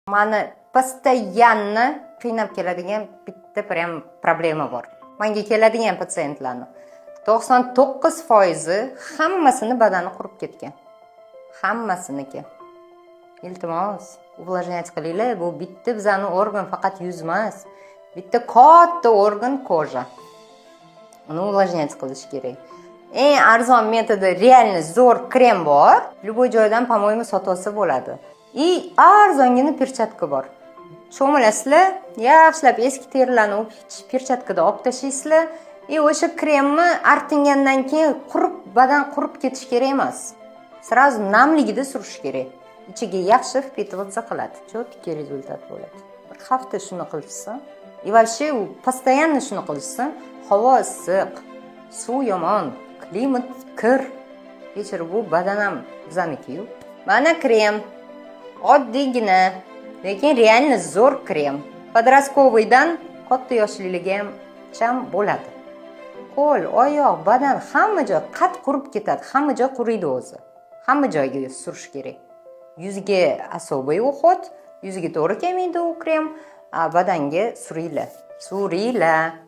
Mani постоянно qiynab keladigan bitta прям problema bor. Manga keladigan patsientlarni 99%i hammasini badani qurib ketgan, hammasiniki. Iltimos, увлажнять qilinglar. Bu bitta bizani organ, faqat yuz emas, bitta katta organ, кожа. Uni увлажнять qilish kerak. Eng arzon metodi, реально zo'r krem bor, любой joydan, по моему, sotib olsa bo'ladi. И arzongina перчатка bor. Cho'milasizlar, yaxshilab eski terilarni перчатка da olib tashlaysizlar и o'sha kremni artingandan keyin qurib, badan qurib ketishi kerak emas, сразу namligida surish kerak. Ichiga yaxshi впитываться qiladi, четкий результат bo'ladi. Bir hafta shuni qilishsa и вообще u постоянно shuni qilishsa. Havo issiq, suv yomon, klimat kir, kechir, bu badan ham bizanikiyu. Mana krem, oddiygina, lekin реально zo'r krem. Подростковый dan katta yoshlilarga ham cham bo'ladi. Qo'l, oyoq, badan, hamma joy qat qurib ketadi, hamma joy quriydi o'zi. Hamma joyga surish kerak. Yuzga особый уход, yuzga to'g'ri kelmaydi u krem, a badanga suringlar, suringlar.